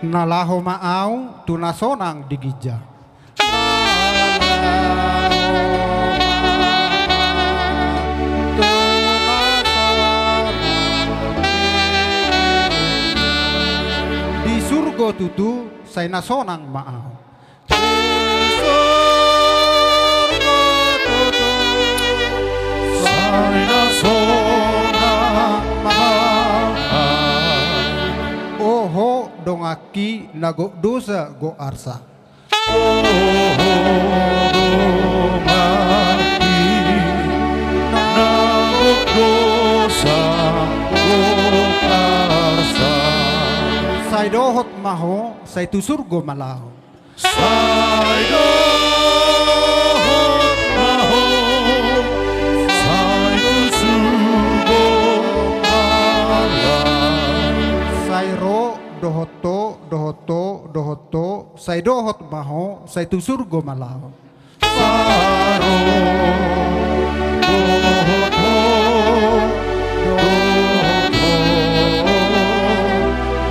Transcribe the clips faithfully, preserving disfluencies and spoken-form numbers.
Na laho ma au tu na sonang di ginjang. Di surgo tutu sai na sonang ma au. Sai na sonang ma au. Oho donganki na gok dosa gok arsa. Oho donganki na gok dosa gok arsa. Sai dohot ma ho, sai tu surgo ma laho. Sai dohot ma ho, sai tu surgo ma laho. Sai ro dohot ho, dohot ho, dohot ho, sai dohot ma ho, sai tu surgo ma laho. Sai ro dohot ho, dohot ho,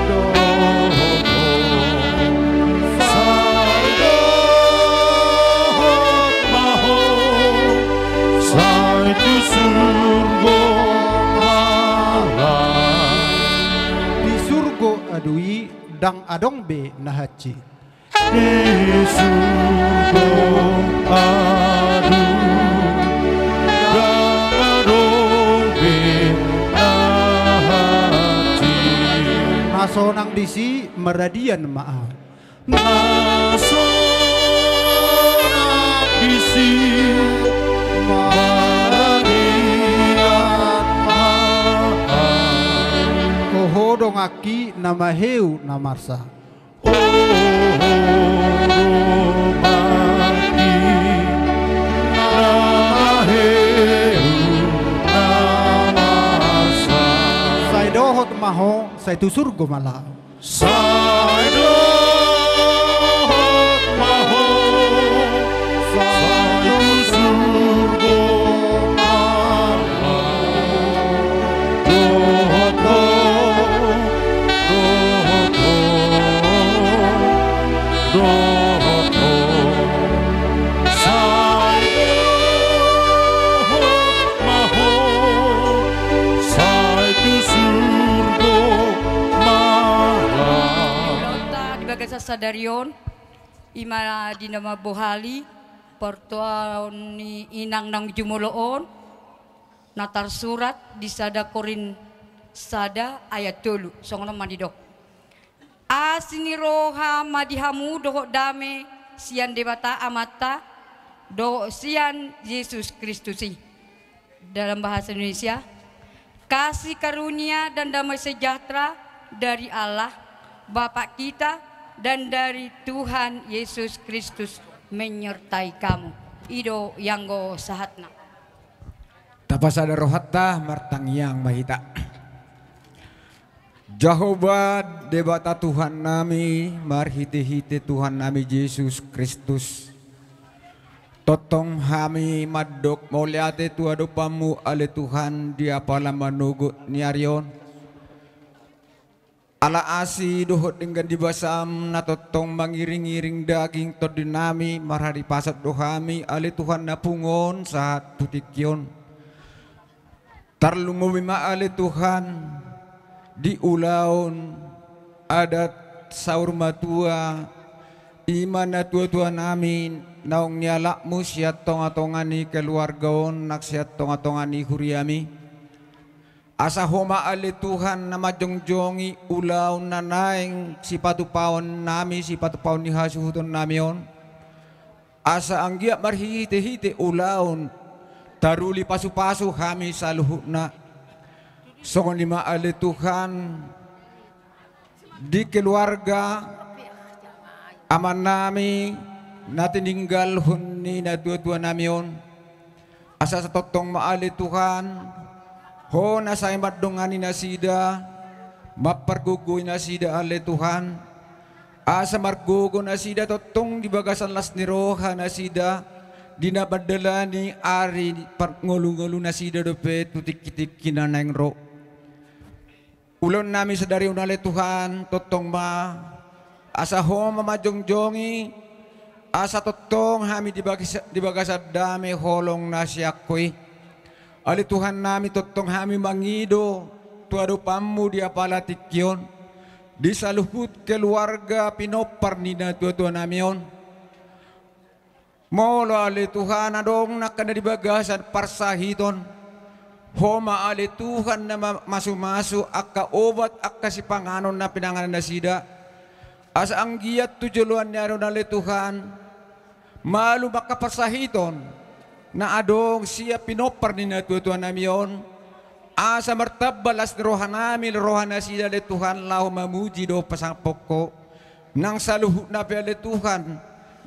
dohot ho, sai dohot ma ho, sai tu surgo ma laho. Di surgo ado i, ndang adong be na hansit. Di surgo ado i, ndang adong be na hansit. Na sonang disi maradian ma au. Na sonang disi maradian ma au. Oho donganki na maheu na marsa. Oho donganki na maheu na marsa. Sai dohot ma ho, sai tu surgo ma laho. Sai dohot ma ho, sai tu surgo ma laho. Dohot ho, dohot ho, dohot ho. Sai dohot ma ho, sai tu surgo ma laho. Di bagasan sadari on, i ma di na mambohali partuaon ni inang naung jumolo on, na tarsurat di sada Korint sada ayat tolu, songon on ma didok. Asi ni roha ma di hamu dohot dame sian Debata Amanta dohot sian Jesus Kristus i. Dalam bahasa Indonesia, kasih karunia dan damai sejahtera dari Allah, Bapa kita, dan dari Tuhan Yesus Kristus menyertai kamu. I do ianggo sahatna. Tapasada rohanta, martangiang ma hita. Jahowa Debata Tuhannami, marhitehite Tuhannami Jesus Kristus, tongtong hami mandok mauliate tu adopanmu ale Tuhan, di apala manogot ni ari on. Ala asi dohot denggan ni basam na tongtong mangiringiring daging tondinami, marhadipason do hami ale Tuhan na pungu on sahat tu tingki on. Tarlumobi ma ale Tuhan di ulaon adat saur matua, i ma natuatuanami naung nialapmu sian tongatonga ni keluarga on nang sian tongatonga ni huriami. Asa Ho ma ale Tuhan na manjongjongi ulaon na naeng sipatupaonnami, sipatupaon ni hasuhutonnami on. Asa anggiat marhitehite ulaon taruli pasupasu hami saluhutna. Songon i ma ale Tuhan di keluarga amannami na tininggalhon ni natuatuanami on. Asa satongtong ma ale Tuhan, Ho na sai mandongani nasida, mampargogoi nasida ale Tuhan. Asa margogo nasida tongtong di bagasan las ni roha nasida, di na mandalani ari parngolungolu nasida dope tu tingkitingki na naeng ro. Ulaonnami sadari on ale Tuhan, tongtong ma asa Ho ma manjongjongi, asa tongtong hami di bagas-, di bagasan dame holong na sian Ho i. Ale Tuhannami, tongtong hami mangido tu adopanMu di apala tingki on, di saluhut keluarga pinompar ni natuatuanami on. Molo ale Tuhan adong angka na di bagasan parsahiton, Ho ma ale Tuhan na ma-, mamasumasu angka obat, angka sipanganon na pinanganan nasida. Asa anggiat tu joloan ni ari on ale Tuhan, malum angka parsahiton na adong sian pinompar ni natuatuanami on, asa martamba las ni rohanami, roha nasida ale Tuhan, laho mamuji dohot pasampok Ho. Nang saluhutna pe ale Tuhan,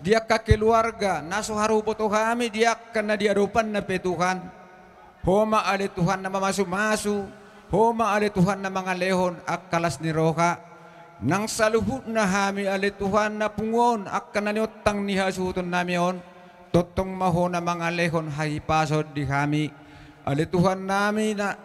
di angka keluarga na so haru huboto hami, di angka na di adopanna pe Tuhan, Ho ma ale Tuhan na mamasumasu, Ho ma ale Tuhan na mangalehon angka las ni roha. Nang saluhutna hami ale Tuhan na pungu on, angka na niontang ni hasuhutonnami on, tongtong ma Ho na mangalehon hahipason di hami. Ale Tuhannami, na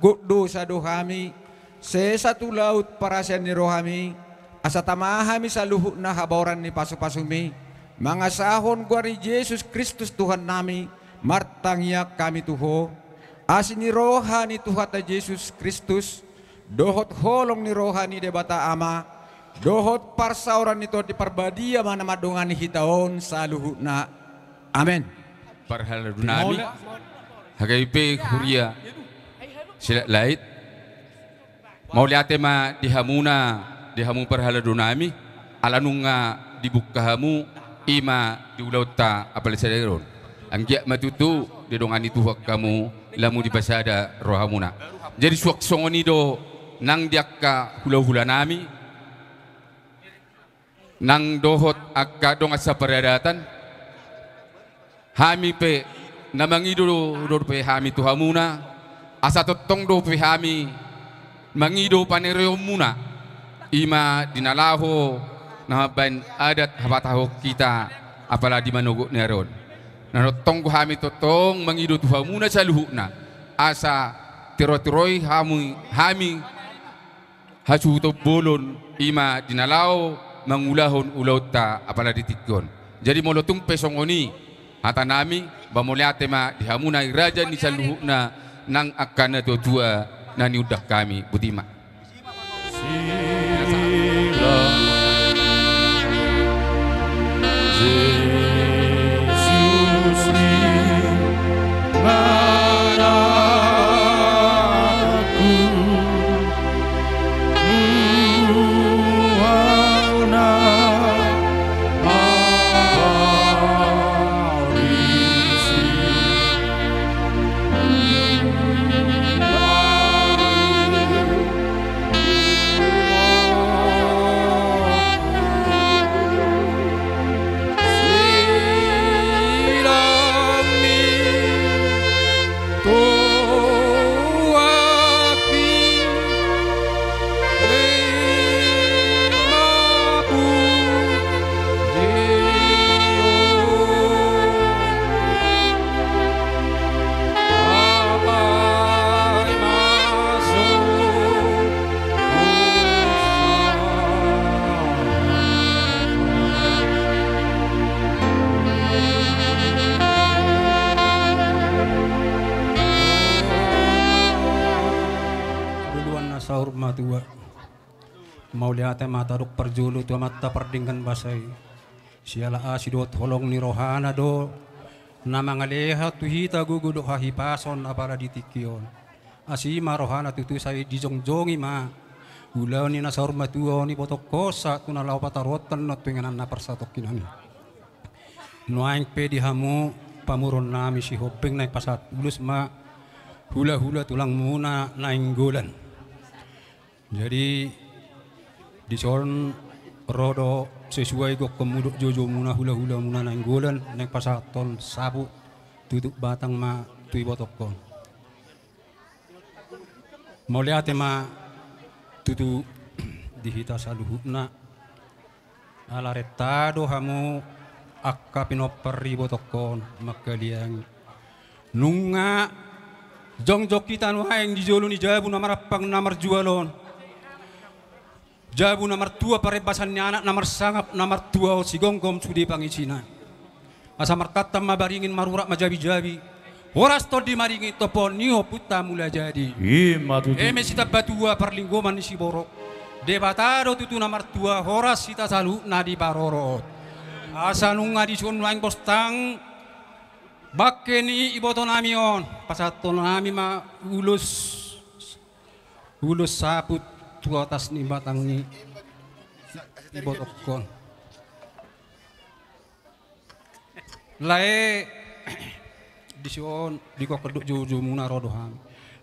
gok dosa do hami, sesa tu laut parasean ni rohami, asa tama hami saluhutna habaoran ni pasupasuMi, mangasahon goar ni Jesus Kristus Tuhannami, martangiang hami tu Ho. Asi ni roha ni Tuhanta Jesus Kristus, dohot holong ni roha ni Debata Ama, dohot parsaoran ni Tondi Parbadia ma na mandongani hita on saluhutna. Amen. Parhaladunami, H K B P huria Silatlait. Mauliate ma di hamuna, di hamu parhaladunami, ala nunga dibuka hamu, i ma di ulaonta apala sadari on. Anggiat ma tutu didongani Tuhan hamu, lamu dipasada rohamuna. Jadi suang songon i do nang di angka hulahulanami, nang dohot angka dongan saparadatan, hami pe na mangido do dope hami tu hamuna, asa tongtong dope hami mangido panereonmuna, i ma di na laho na mambahen adat hapatahon hita apala di manogot ni ari on. Na tongtong do hami tongtong mangido tu hamuna saluhutna, asa tirotiroi hami, hami hasuhuton bolon, i ma di na laho mangulahon ulaonta apala di tingki on. Jadi molo tung pe songon i hatanami, ba mauliate ma di hamuna i raja ni saluhutna nang angka natuatua na niundang hami, boti ma. Luluan na saur matua. Mauliate ma tadok parjolo tu Amanta pardenggan basa i. Siala asi dohot holong ni rohana do na mangalehon tu hita gogo dohot hahipason apala di tingki on. Asi ma rohana tutu sai dijongjongi ma ulaon ni na saur matua on, ibotongkon sahat tu na laho pataruhonta annon tu inganan na parsatongkinan i. Nuaeng pe di hamu pamoruonnami Sihombing, naeng pasahat ulos ma hulahula tulangmuna Nainggolan. Jadi dison ro do sesuai gokhonmu dohot jojomuna hulahulamuna Nainggolan, naeng pasahathon sapu tutup batang ma tu ibotongkon. Mauliate ma tutu di hita saluhutna. Ala renta do hamu angka pinompar ibotongkon mangkaliangi. Nunga jongjong hita nuaeng di jolo ni jabu na marampang na marjual on. Jabu na martua parembasan ni anak na marsangap na martua on sigomgom sude pangisina. Asa martantan ma baringin marurat ma jabijabi. Horas tondi maringin tompoon ni ompunta Mulajadi. I ma tutu. Eme sitambatua parlinggoman ni siborok. Debata do tutu na martua horas hita saluhutna diparorot. Asa nunga dison nuaeng bostang bangke ni ibotonami on pasahatonnami ma ulos ulos saput tu atas ni batang ni ibotongkon. Lae dison di kongkon dohot joujomuna ro do hami.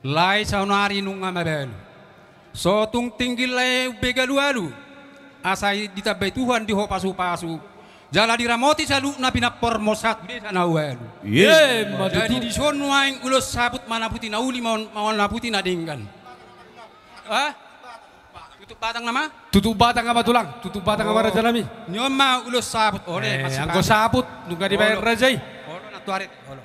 Lae saonari nunga mabalu. So tung tinggil lae umbege alualu. Asa ditambai Tuhan di ho pasupasu. Jala diramoti saluhutna pinampar mosat desa na ualu. Emma tutu. Jadi dison nuaeng ulos saput manaputi na uli, manaputi na denggan. Ah? Tutup batang nama? Tutup batang nama tulang, tutup batang nama rajanami. Nion ma ulos saput. Olo, anggo saput nunga dibaen raja i. Olo, na tuarit. Olo.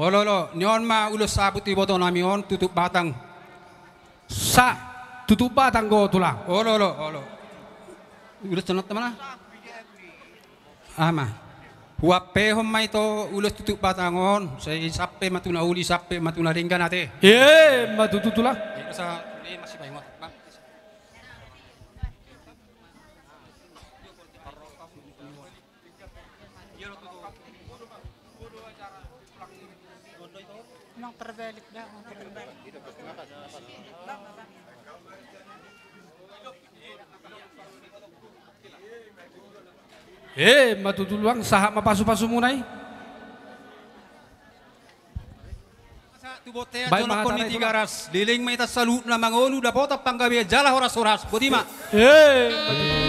Olo, olo, nion ma ulos saput ibotonami on tutup batang. Sa, tutup batang do tulang. Olo, olo, olo. Ulos tonat mana? Ama. Huampehon ma ito ulos tutup batang on, sai sampe ma tu na uli, sampe ma tu na denggan ate. Emma tutu tulang. Emang terbalik dah, emang terbalik. Emma tutu tulang, sahat ma pasupasumuna i. Baen ma hata na i tulang. Leleng ma hita saluhutna mangolu dapotan panggabean jala horashoras. Boti ma. Emma tutu.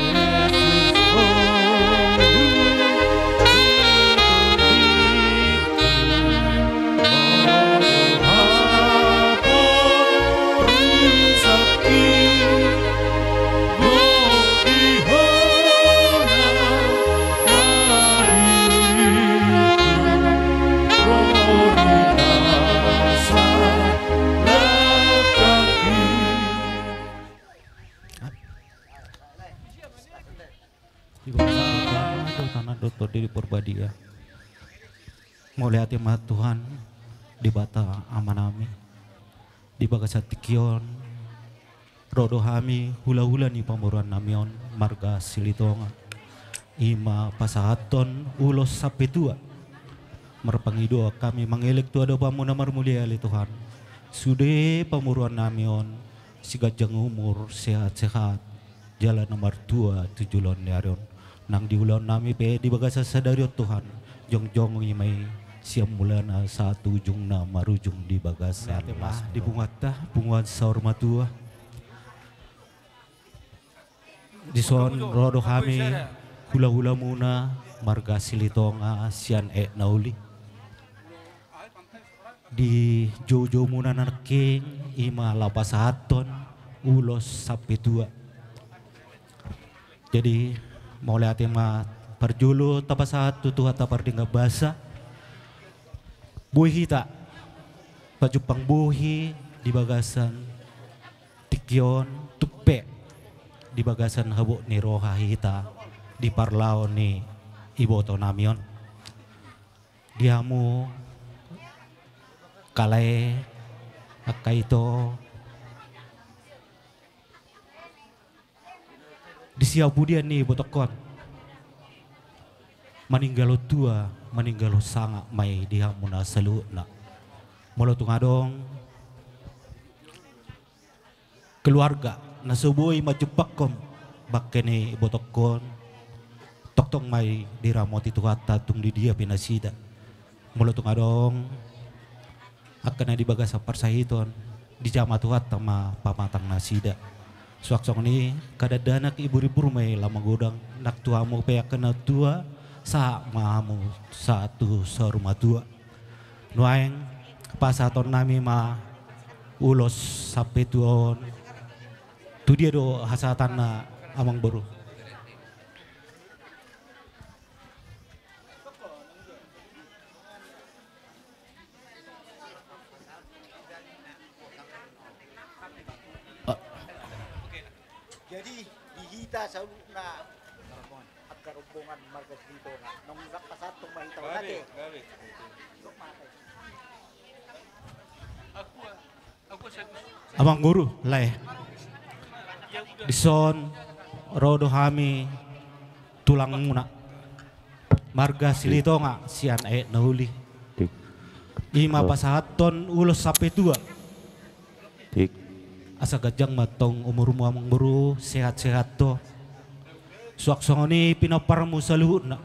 Di bagasan Bapa dohot Anak dohot Tondi Porbadia. Mauliate ma Tuhan Debata Amanami. Di bagasan tingki on ro do hami hulahula ni pamoruonnami on marga Silitonga. I ma pasahathon ulos sampetua. Marpangidoan hami mangelek tu adopanmu na marmulia ale Tuhan. Sude pamoruonnami on siganjang umur, sehat-sehat. Jala na martua tu joloan ni ari on. Nang di ulaonnami pe di bagasan sadari on Tuhan, jongjongi ma i sian mulana sahat tu ujungna marujung di bagasan las ni roha. Di punguanta, punguan saur matua. Dison ro do hami hulahulamuna marga Silitonga sian aek na uli. Di joujoumuna na nangkin i ma laho pasahathon ulos sampetua. Jadi mauliate ma parjolo tapasahat tu Tuhanta pardenggan basa. Boi hita pajumpang bohi di bagasan tingki on tung pe di bagasan habot ni roha hita di parlao ni ibotonami on. Di hamu angka lae, angka ito, di siapudian ni ibotongkon, maninggalhon tua, maninggalhon sangap ma i di hamuna saluhutna. Molo tung adong keluarga na so boi manjumpangkon bangke ni ibotongkon, tongtong ma i diramoti Tuhanta tung di dia pe nasida. Molo tung adong angka na di bagasan parsahiton, dijama Tuhanta ma pamatang nasida. Suang songon i angka dakdanak, iburimbur ma i laho magodang, nang tu hamu pe angka na tua, sahat ma hamu sahat tu saur matua. Nuaeng pasahatonnami ma ulos sampetua on. Tu dia do hasahatanna, amangboru? Hita saluhutna angka rombongan marga Silitonga, nunga pasahathon ma hita. Gabe, oke, gabe. Amang boru, lae. Dison ro do hami tulangmuna marga Silitonga sian Aek Nauli. Ima pasahathon ulos sampe tua. Asa ganjang ma tong umurmu, amang boru, sehat-sehat do. Suang songon i pinomparmu saluhutna,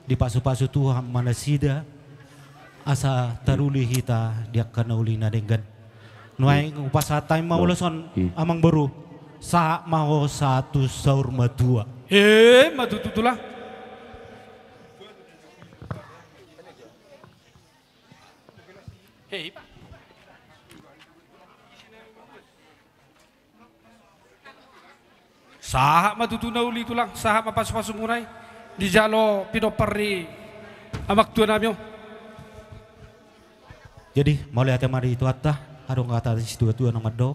dipasupasu Tuhan ma nasida asa taruli hita di angka na uli na denggan. Nuaeng hupasahat hami ma ulos on, amang boru. Sahat ma ho sahat tu saur matua. Emma tutu, tulang. Sahat ma tutu na uli, tulang, sahat ma pasupasumuna i, dijalo pinompar ni amang tua nami on. Jadi mauliate ma di Tuhanta, adong hata ni situatua na mandok.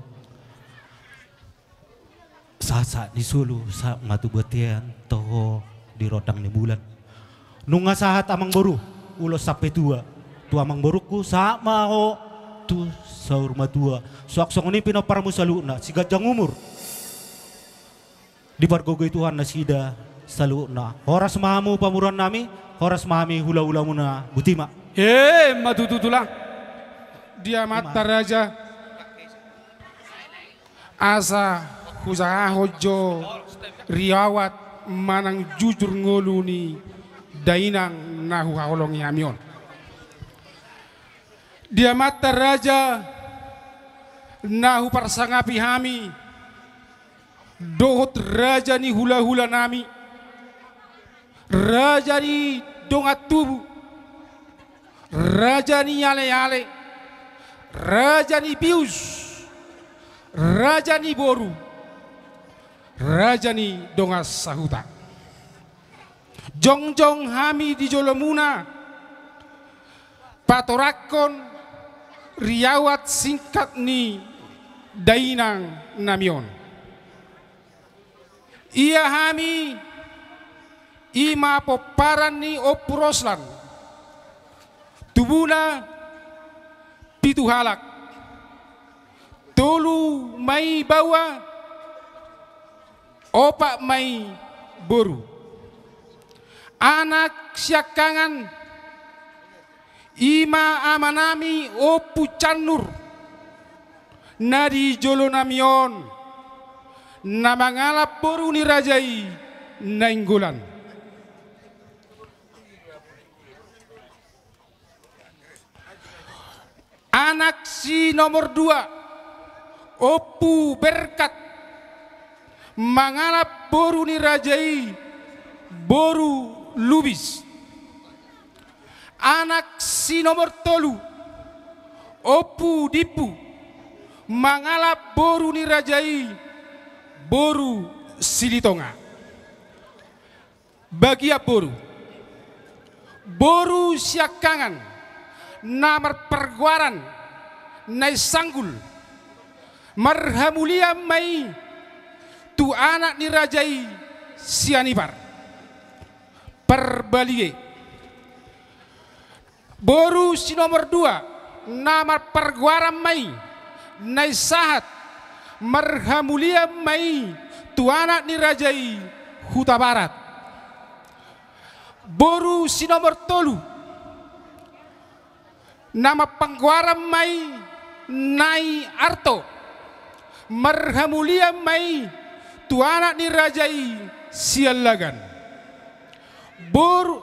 Sahat-sahat ni solu, sahat ma tu bontean, toho di rondang ni bulan. Nunga sahat, amang boru, ulos sampe tua tu amang borungku, sahat ma ho tu saur matua. Suang songon i pinomparmu saluhutna, siganjang umur. Dipargogoi Tuhan nasida saluhutna. Horas ma hamu pamoruon nami, horas ma hami hulahulamuna, botima. Emma tutu, tulang. Di amanta raja. Asa husahahon jo riwayat manang jujur ngolu ni dainang na huhaholongi hami on. Di amanta raja na huparsangapi hami, dohot raja ni hulahula nami, raja ni dongan tubu, raja ni aleale, raja ni bius, raja ni boru, raja ni dongan sahuta. Jongjong hami di jolomuna, patorangkon riwayat singkat ni dainang nami on. Ia hami, ima pomparan ni Ompu Roslan, tubuna pitu halak, tolu ma i baoa, opat ma i boru. Anak siangkangan, ima amanami Ompu Cannur, na di jolonami on, na mangalap boru ni raja i Nainggolan. Anak si nomor dua, Ompu Berkat, mangalap boru ni raja i, boru Lubis. Anak si nomor tolu, Ompu Dimpu, mangalap boru ni raja i, boru Silitonga. Bagian boru. Boru siangkangan na marpargoaran Nai Sanggul, marhamulian ma i tu anak ni raja i Sianipar. Parbalian. Boru si nomor dua, na marpargoaran ma i Nai Sahat, marhamulian ma i tu anak ni raja i Hutabarat. Boru si nomor tolu, na marpargoaran ma i Nai Arto, marhamulian ma i tu anak ni raja i Siallagan. Boru,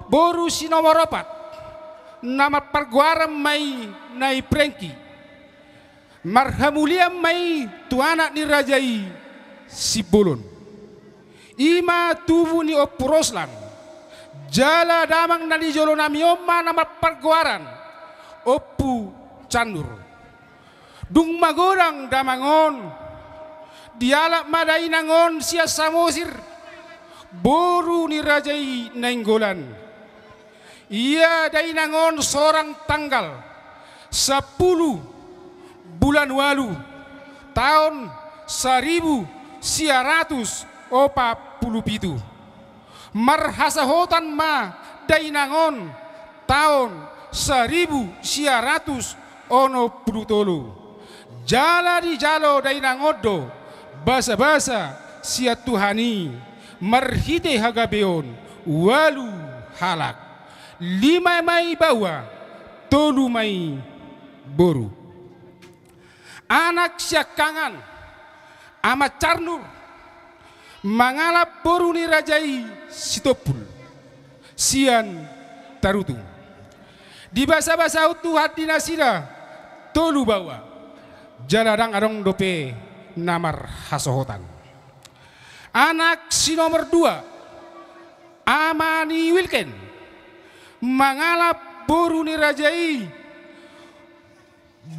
boru si nomor opat, na marpargoaran ma i Nai Prengki, marhamulian ma i tu anak ni raja i Simbolon. Ima tubu ni Ompu Roslan, jala damang na di jolonami on ma na marpargoaran Ompu Cannur. Dung magodang damang on, dialap ma dainang on sian Samosir, boru ni raja i Nainggolan. Ia dainang on sorang tanggal sampulu bulan ualu, taon saribu sia ratus opat pulu pitu. Marhasohotan ma dainang on taon saribu sia ratus onom pulu tolu. Jala dijalo dainang on do basabasa sian Tuhan i marhite hagabeon ualu halak. Lima ma i baoa, tolu ma i boru. Anak siangkangan, Ama Carnur, mangalap boru ni raja i Sitompul sian Tarutung. Dibasabasahon Tuhan di nasida tolu baoa, jala ndang adong dope na marhasohotan. Anak si nomor dua, ama ni Wilken, mangalap boru ni raja i,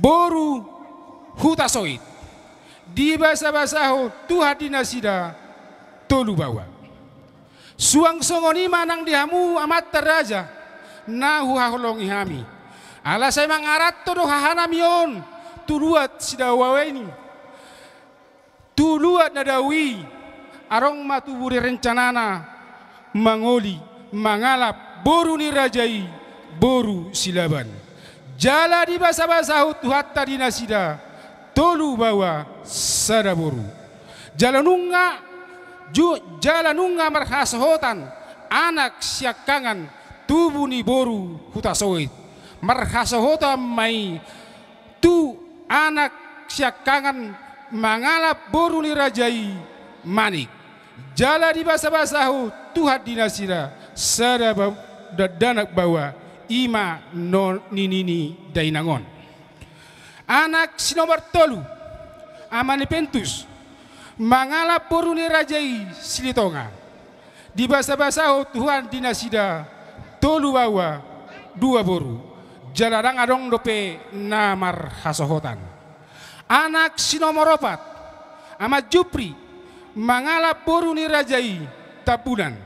boru Hutasoit. Dibasabasahon Tuhan di nasida tolu baoa. Suang songon i ma nang di hamu amanta raja na huhaholongi hami. Ala sai mangaranto do hahanami on tu luat Sidawaweni, tu luat na dao i, adong ma tubu ni rencanana mangoli, mangalap boru ni raja i, boru Silaban. Jala dibasabasahon Tuhanta di nasida tolu baoa, sada boru. Jala nunga ju-, jala nunga marhasohotan anak siangkangan tubu ni boru Hutasoit. Marhasohotan ma i tu anak siangkangan mangalap boru ni raja i, Manik. Jala dibasabasahon Tuhan di nasida sada ba-, dakdanak baoa, i ma no-, nini ni dainang on. Anak si nomor tolu, ama ni Pentus, mangalap boru ni raja i Silitonga. Dibasabasahon Tuhan di nasida tolu baoa, dua boru, jala ndang adong dope na marhasohotan. Anak si nomor opat, ama Jupri, mangalap boru ni raja i Tambunan.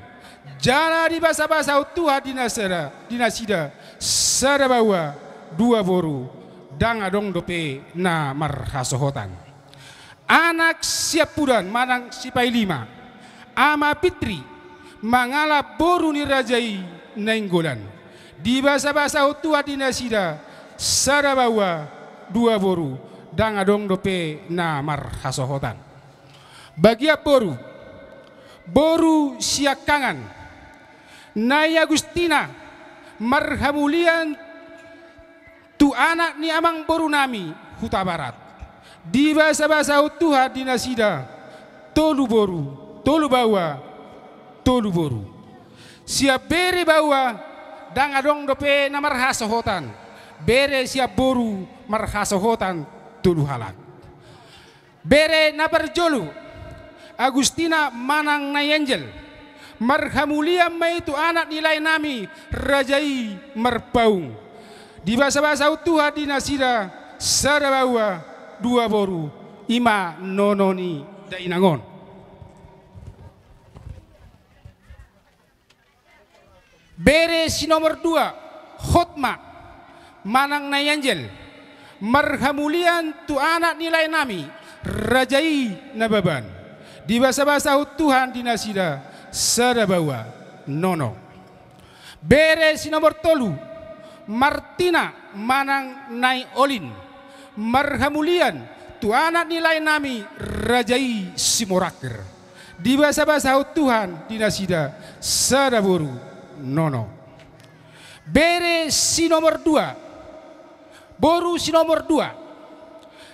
Jala dibasabasahon Tuhan di nasida, di nasida sada baoa, dua boru, ndang adong dope na marhasohotan. Anak siampudan manang sipailima, ama Pitri, mangalap boru ni raja i Nainggolan. Dibasabasahon Tuhan di nasida sada baoa, dua boru, ndang adong dope na marhasohotan. Bagian boru, boru siangkangan, Nai Agustina, marhamulian tu anak ni amangborunami Hutabarat. Dibasabasahon Tuhan di nasida tolu boru, tolu baoa, tolu boru. Sian bere baoa ndang adong dope na marhasohotan. Bere sian boru marhasohotan tolu halak. Bere na parjolo, Agustina manang Nai Angel, marhamulian ma i tu anak ni laenami raja i Marpaung. Dibasabasahon Tuhan di nasida sada baoa, dua boru, i ma nono ni dainang on. Bere si nomor dua, Hotma manang Nai Angel, marhamulian tu anak ni laenami raja i Nababan. Dibasabasahon Tuhan di nasida sada baoa, nono. Bere si nomor tolu, Martina manang Nai Olin, marhamulian tu anak ni laenami raja i Simorangkir. Dibasabasahon Tuhan di nasida sada boru, nono. Bere si nomor dua, boru si nomor dua,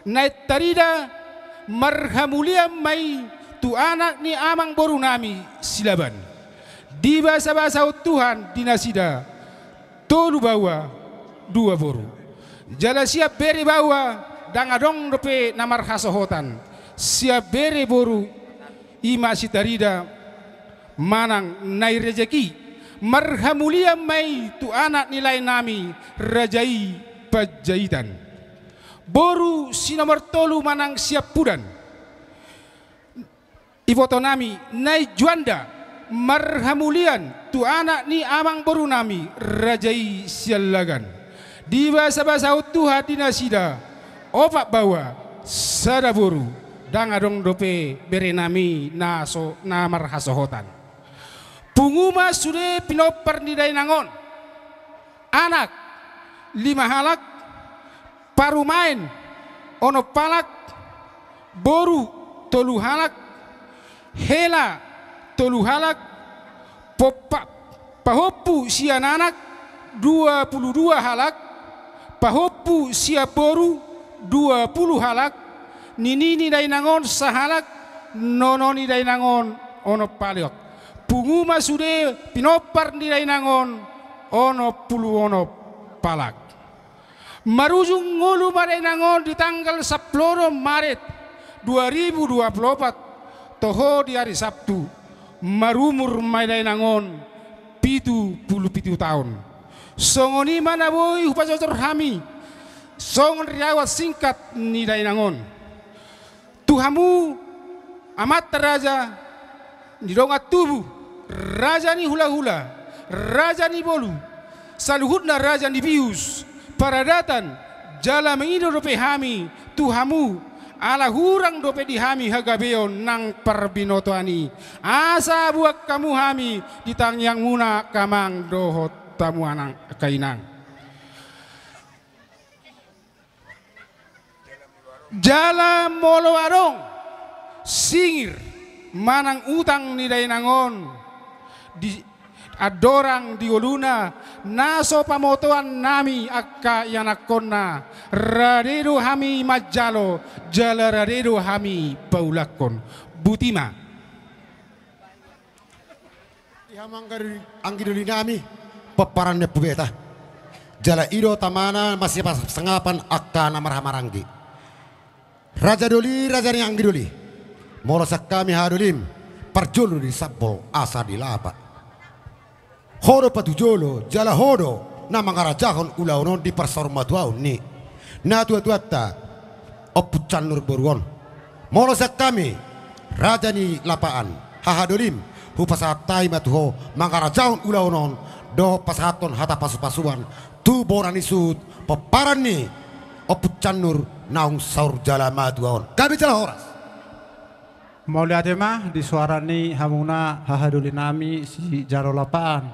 Nai Tarida, marhamulian ma i tu anak ni amangborunami Silaban. Dibasabasahon Tuhan di nasida tolu baoa, dua boru. Jala sian bere baoa ndang adong dope na marhasohotan. Sian bere boru, i ma si Tarida manang Nai Rejeki, marhamulian ma i tu anak ni laenami raja i Panjaitan. Boru si nomor tolu manang siampudan, ibotonami Nai Juanda, marhamulian tu anak ni amangborunami raja i Siallagan. Dibasabasahon Tuhan di nasida opat baoa, sada boru, Ndang adong dope berenami na so, na marhasohotan. Pungu ma sude pinompar ni dainang on. Anak, lima halak, parumaen, onom halak, boru, tolu halak, hela, tolu halak, pompa-, pahompu sian anak, dua pulu dua halak, pahompu sian boru, dua pulu halak, nini ni dainang on sahalak, nono ni dainang on onom halak. Pungu ma sude pinompar ni dainang on onom pulu onom halak. Marujung ngolu ma dainang on di tanggal sampulu onom Maret dua ribu dua pulu opat, toho di ari Sabtu, marumur ma dainang on pitu pulu pitu taon. Songon i ma na boi hupajojor hami songon riwayat singkat ni dainang on. Tu hamu, amanta raja ni dongan tubu, raja ni hulahula, raja ni bolu, saluhutna raja ni bius, paradatan, jala mangido dope hami tu hamu, ala hurang dope di hami hagabeon nang parbinotoan i, asa buat hamu hami di tangiangmuna angka amang dohot hamu angka inang. Jala molo adong singir manang utang ni dainang on di andorang di ngoluna, na so pamotoan nami angka ianakkonna, rade do hami manjalo, jala rade do hami paulakhon. Botima. Di hamu anggi doli, anggi doli nami, pomparan ni ompu beta. Jala i do tamana masipasangapan angka na marhahamaranggi. Raja doli, raja ni anggi doli. Molo sian hami haha dolim, parjolo di sambol asa di lapa. Ho do patujolo, jala ho do na mangarajahon ulaon on di parsaurmatuaon ni natuatuanta, Ompu Cannur boru on. Molo sian hami, raja ni lapaan, haha dolim, hupasahat hami ma tu ho mangarajahon ulaon on, dohot pasahathon hata pasupasuan tu bona ni suhut, pomparan ni Ompu Cannur naung saur jala matua on. Gabe jala horas. Mauliate ma di soara ni hamuna haha doli nami sijalo lapaan.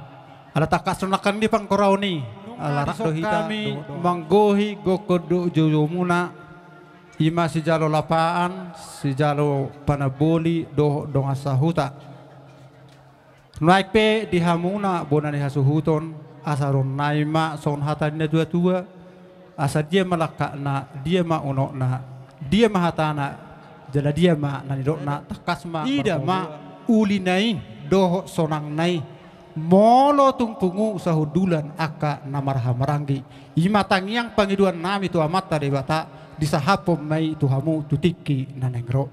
Ala tangkas do nangkin di pangkoraon i. Ala rap do hita manggohi gokhon dohot joujoumuna. I ma sijalo lapaan, sijalo panamboli dohot dongan sahuta. Nuaeng pe di hamuna bona ni hasuhuton, asa ro nai ma songon hata ni natuatua, asa dia ma langkatna, dia ma unokna, dia ma hatana, jala dia ma na nidokna, tangkas ma ida ma ulina i dohot sonangna i. Molo tung pungu sahundulan angka na marhahamaranggi, i ma tangiang pangidoan nami tu Amanta Debata, disahaphon ma i tu hamu tu tingki na naeng ro.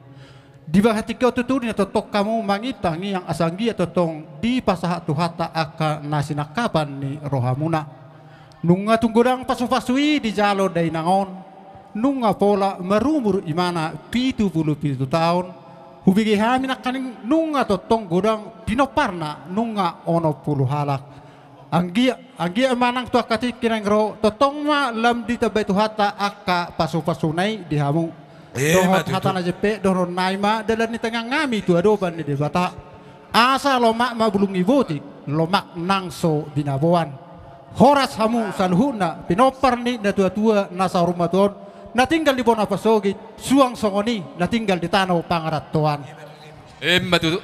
Di bagasan tingki on tutu di na tongtong hamu mangido tangiang asa anggiat tongtong dipasahat Tuhanta angka na sinangkapan ni rohamuna. Nunga tung godang pasupasu i dijalo dainang on, nunga pola marumur imana pitu pulu pitu taon, hubege hami nangkaning nunga tongtong godang pinomparna nunga onom pulu halak. Anggiat, anggiat ma nang tu angka tingki naeng ro, tongtong ma lam ditambai Tuhanta angka pasupasuna i di hamu. Dohot hata na jempek, dohonon nai ma dalan ni tangiang nami tu adopan ni Debata. Asa lomak ma bulung ni botik, lomak nang so binaboan. Horas hamu saluhutna, pinompar ni natuatua na saur matua on, na tinggal di bona pasogit, suang songon i na tinggal di tano pangarantoan. Emma tutu.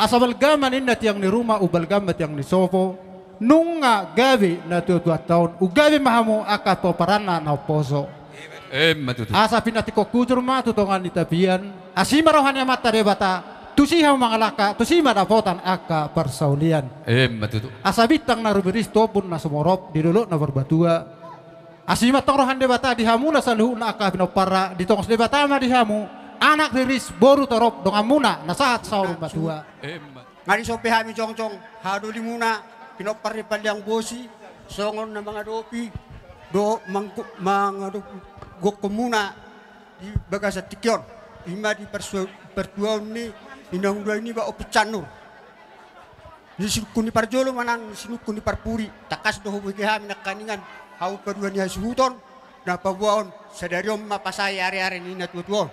Asa balga ma ninna tiang ni ruma, umbalga ma tiang ni sopo. Nunga gabe natuatuanta on, umgabe ma hamu angka pomparanna na umposo. Emma tutu. Asa pinantikhon hujur ma tu tonga ni tapian, asi ma roha ni Amanta Debata, tusi hamu mangalangka, tusi ma dapotan angka parsaulian. Emma tutu. Asa bintang na rumiris tu ombun na sumorop di dolok na marbatua. Asi ma tong roha ni Debata di hamuna saluhutna angka pinomparna, ditongos Debata ma di hamu anak riris, boru torop, donganmuna na sahat saur matua. Emma. Nga dison pe hami jongjong haha dolimuna, pinompar ni Paliang Bosi, songon na mangadopi dohot manggo-, mangadopi gokhonmuna di bagasan tingki on. I ma di parsu-, partuaon ni inang dua i niba Ompu Cannur. Ni sinungkun ni parjolo manang ni sinungkun ni parpudi, tangkas do hubege hami nangkaningan hamu padua ni hasuhuton, na paboaon sadari on ma pasae areare ni natuatua on.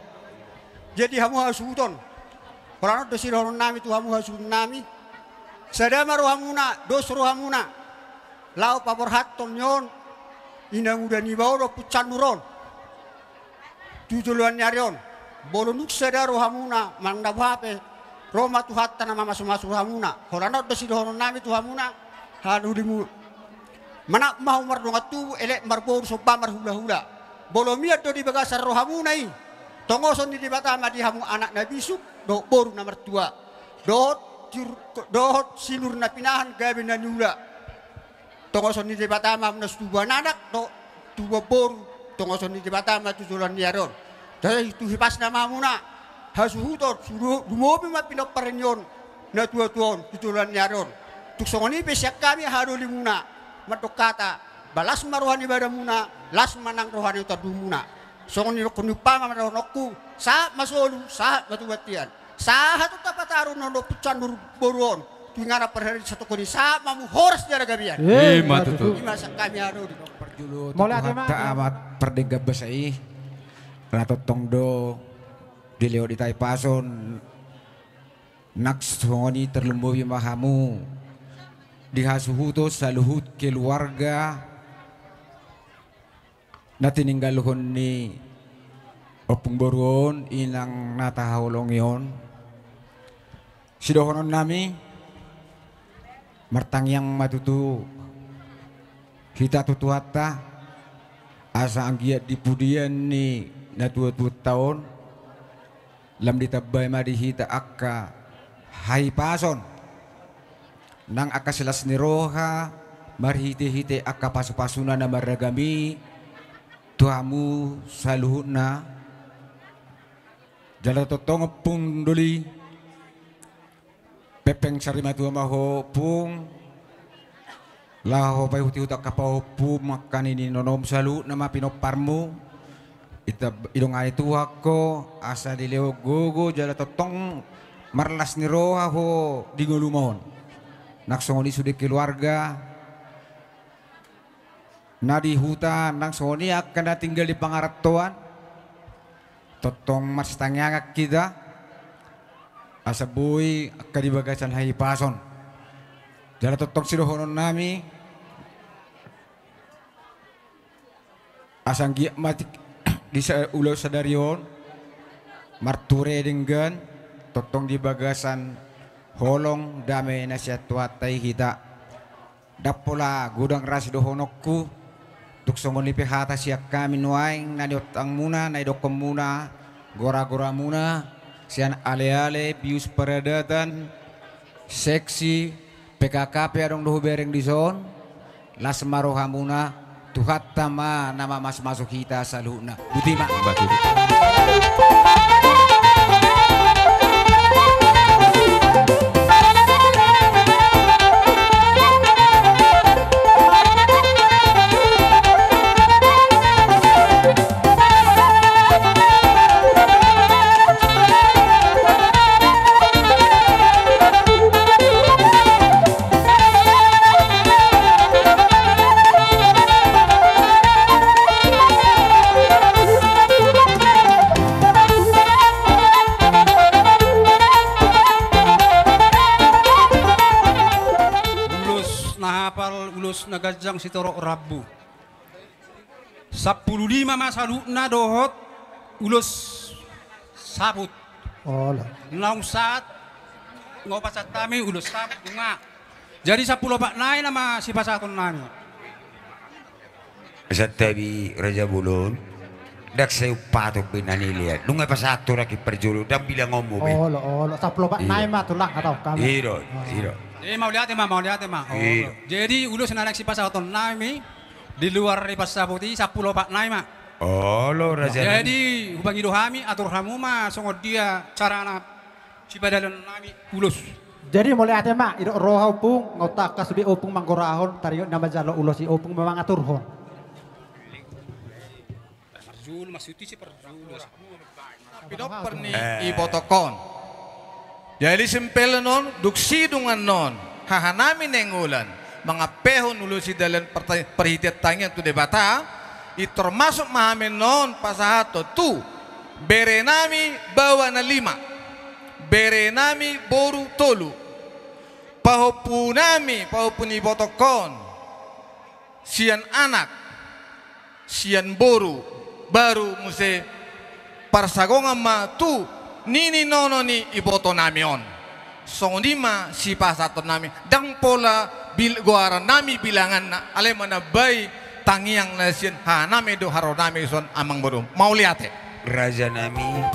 Jadi hamu hasuhuton, holan on do sidohononnami tu hamu hasuhutonnami. Sada ma rohamuna, dos rohamuna, laho paborhathon ni on inanguda niba on, Ompu Sanduro on, tu joloan ni ari on. Molo nunga sada rohamuna, manang dabo hape, ro ma Tuhanta na mamasumasu rohamuna. Holan on do sidohononnami tu hamuna, haha dolimu. Manat ma hamu mardongan tubu, elek marboru, somba marhulahula. Molo mian do di bagasan rohamuna i, tongoson ni Debata ma di hamu anak na bisuk dohot boru na martua, dohot sinur, dohot sinur na pinahan gabe na niula. Tongoson ni Debata ma hamu na so tubuan anak dohot tubuan boru, tongoson ni Debata ma tu joloan ni ari on. Jadi tu hipasna ma hamuna hasuhuton, sude lumobi ma pinompar ni on natuatua on tu joloan ni ari on. Tung songon i pe sian hami haha dolimuna, mandok hata, ba las ma roha ni badanmuna, las ma nang roha ni tondimuna. Songon nidokkon ni umpama ma dohononku, sahat ma solu, sahat ma tu bontean. Sahat tu tapataru na dohot Ompu Sanduro boru on tu inganan parharian satongkin i, sahat ma hamu horas jala gabe. Ima tutu. Ima sian hami haha doli. Mauliate ma. Tuhanta Amak pardenggan basa i, na tongtong do dilehon hita hipas on. Nang songon i tarlumobi ma hamu di hasuhuton saluhut keluarga na tininggalhon ni ompung boru on, inang na tahaholongi on. Sidohononnami, martangiang ma tutu hita tu Tuhanta, asa anggiat di pudian ni natuatuanta on, lam ditambai ma di hita angka hahipason, nang angka silas ni roha, marhitehite angka pasupasuna na marragam i tu hamu saluhutna. Jala tongtong ompung doli, pengpeng sarimatua ma ho ompung, laho paihutihut angka pahompu, angka nininom saluhutna ma pinomparmu. Ita, idongani Tuhan ho asa dilehon gogo jala tongtong marlas ni roha ho di ngolum on. Nang songon i sude keluarga na di huta, nang songon i angka na tinggal di pangarantoan, tongtong marsitangiangan hita asa boi angka di bagasan hahipason. Jala tongtong sidohononnami, asa anggiat ma di ulaon sadari on marture denggan, tongtong di bagasan holong dame na sian Tuhanta i hita. Ndang pola godang ra sidohononku, tung songon i pe hata sian hami nuaeng na niontangmuna, na nidokkonmuna, goragoramuna sian aleale, bius, paradatan, seksi, P K K pe adong do hubereng dison. Las ma rohamuna, Tuhanta ma na mamasumasu hita saluhutna. Botima. Ulos na hapal, ulos na ganjang sitorop rambu. Sampulu lima ma saluhutna dohot ulos saput. Olo. Naung sahat, nga hupasahat hami ulos saput, nunga. Jadi sampulu opat nai nama sipasahatonnami. Santabi Raja Bolon. Ndang sai umpaton be na nilean. Nunga pasahat tu rakyat parjolo, ndang bilangonmu be. Olo, olo. Sampulu opat nai ma tulang, hatahon hami. I do, i do. Eh, mauliate ma, mauliate ma. Olo. Jadi ulos na naeng sipasahatonnami di luar ni pansaput i sampulu opat nai ma. Olo, raja. Jadi hupangido hami, atur hamu ma songon dia carana sipadalannami ulos. Jadi mauliate ma, idok roha ompung, nga tangkas be ompung manggorahon, taringot na manjalo ulos i ompung ma mangaturhon. Parjolo, maksudna si parjolo. Pinompar ni ibotongkon. Jadi simpelna on, dung sidung annon hahanami Nainggolan mangampehon ulos i dalan parhitean tangiang tu Debata, i termasuk ma hami annon pasahathon tu Berenami baoa na lima, berenami boru tolu, pahompunami, pahompu ni ibotongkon, sian anak, sian boru, baru muse parsagongan ma tu nini nono ni ibotonami on. Songon i ma sipasahatonnami, ndang pola bil-, goarannami bilanganna, alai manambai tangiang na sian hanami do haronami son amangboru. Mauliate. Rajanami.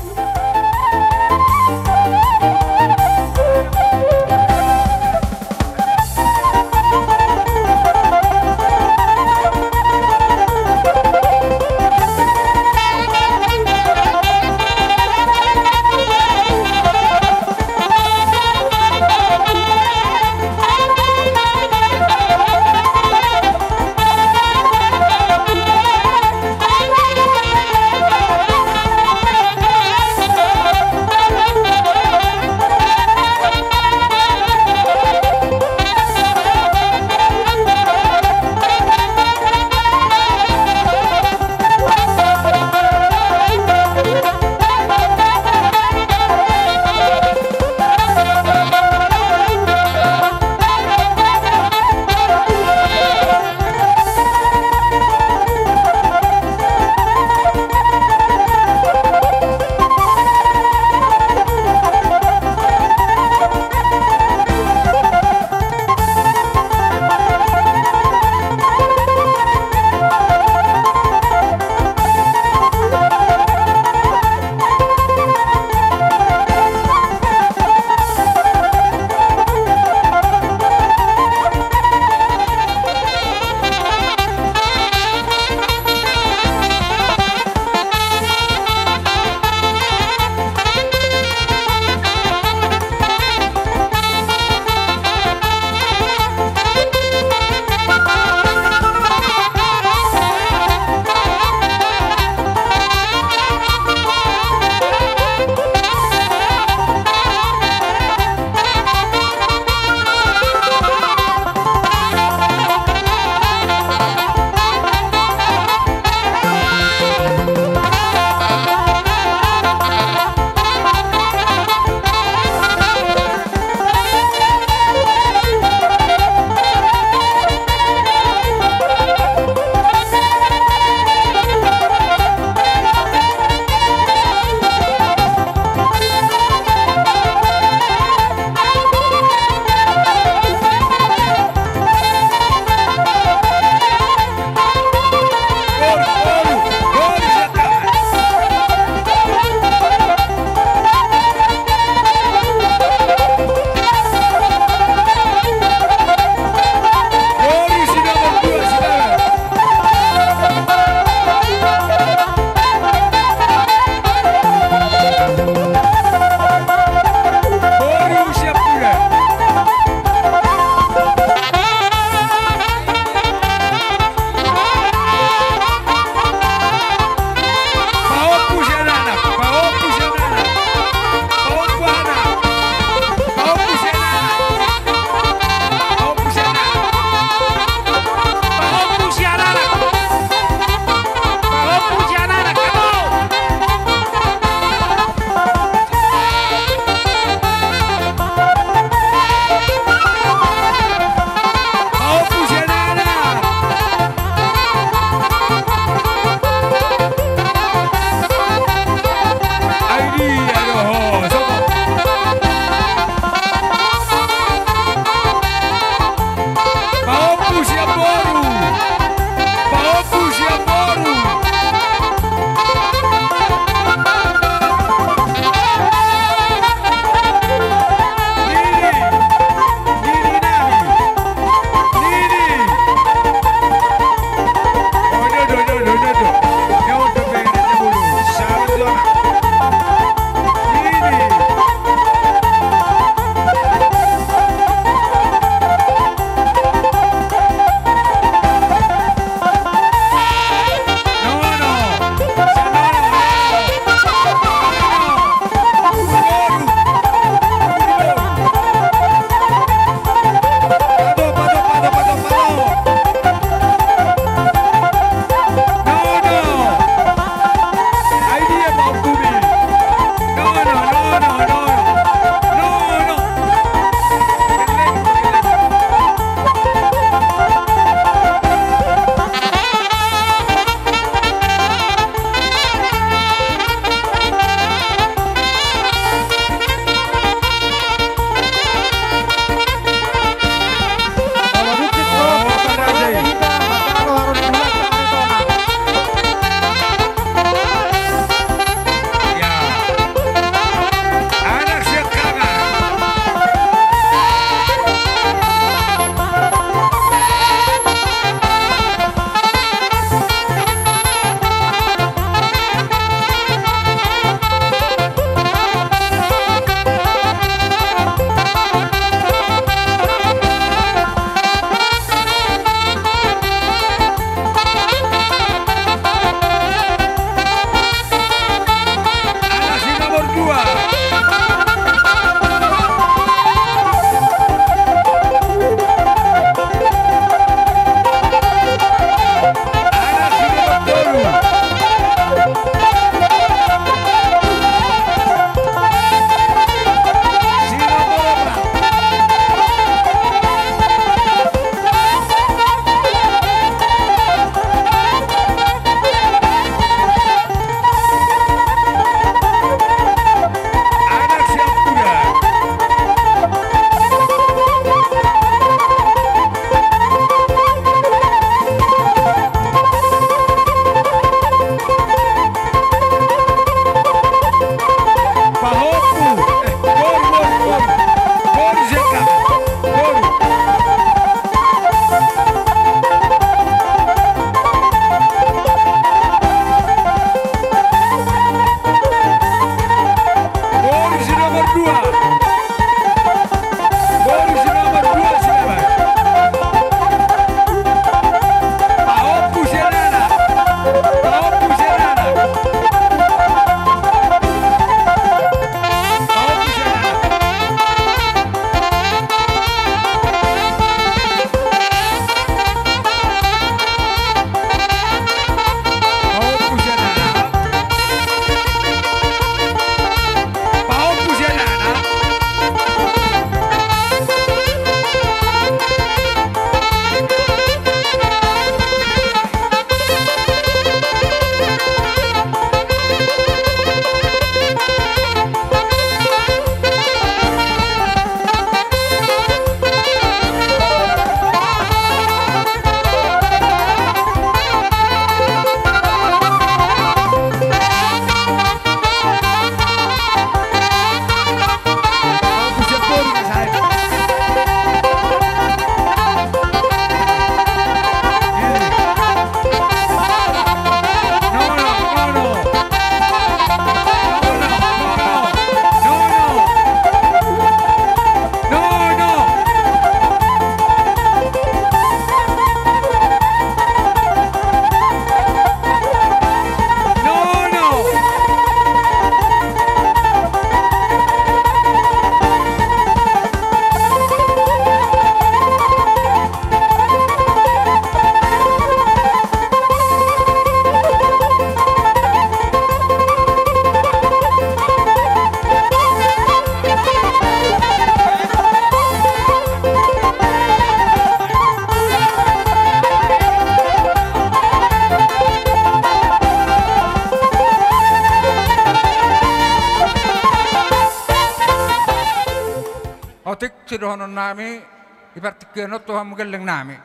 Tingki sidohonon nami, di partingkian on tu hamu gelleng nami.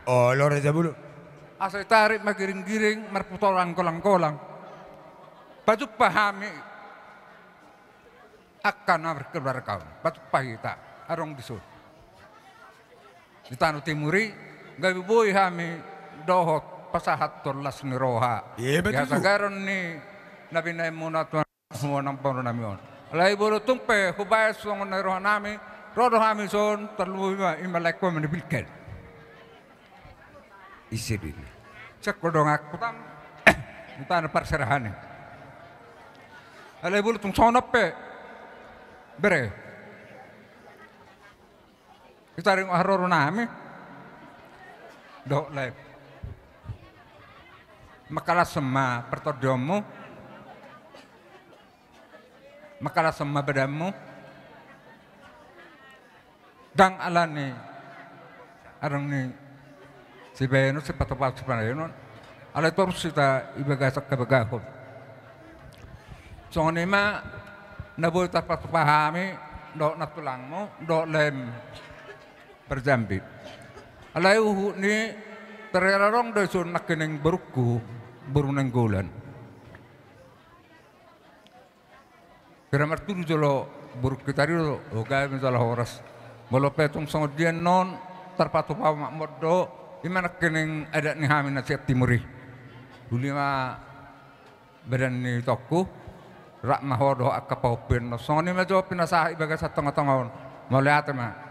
Olo, Raja Bolon. Asa ditarik ma giring-giring, marputar anggolang-golang. Pajumpa hami angka na markeluarga on. Pajumpa hita, adong dison. Di tano Timur i, gabe boi hami dohot pasahathon las ni roha. Iya, betul. Di hasagaron ni na binaenmuna Tuhan. Semua nampuna nami on. Alai molo tung pe hubaen songon na i roha nami, ro do hami son, tarlumobi ma, ima laengku ma na pilken. Ise do i? Sian ho donganku tam, huta na parserahan i. Alai molo tung songon on pe, bere. Hita ring haroro nami. Dohot lae. Mangkalashon ma partondionmu. Mangkalashon ma badanmu. Ndang alani adong ni sibaenon, sipatupaon, sipandaenon. Alai torus hita di bagasan habagahon. Songon i ma na boi tarpatupa hami dohot nantulangmu dohot laem parjambi. Alai huhut ni tarela adong do dison nangkining borungku, boru Nainggolan. Pira martudu jolo borungki tadi do, o, gabe jala horas. Molo pe tung songon dia annon tarpatupa ma molo do, ima nangkining adat ni hami na sian Timur i. Uli ma badan ni itongku, rap ma ho dohot angka pahompu annon. Songon i ma jo pinasahat di bagasan tonga-tonga on. Mauliate ma.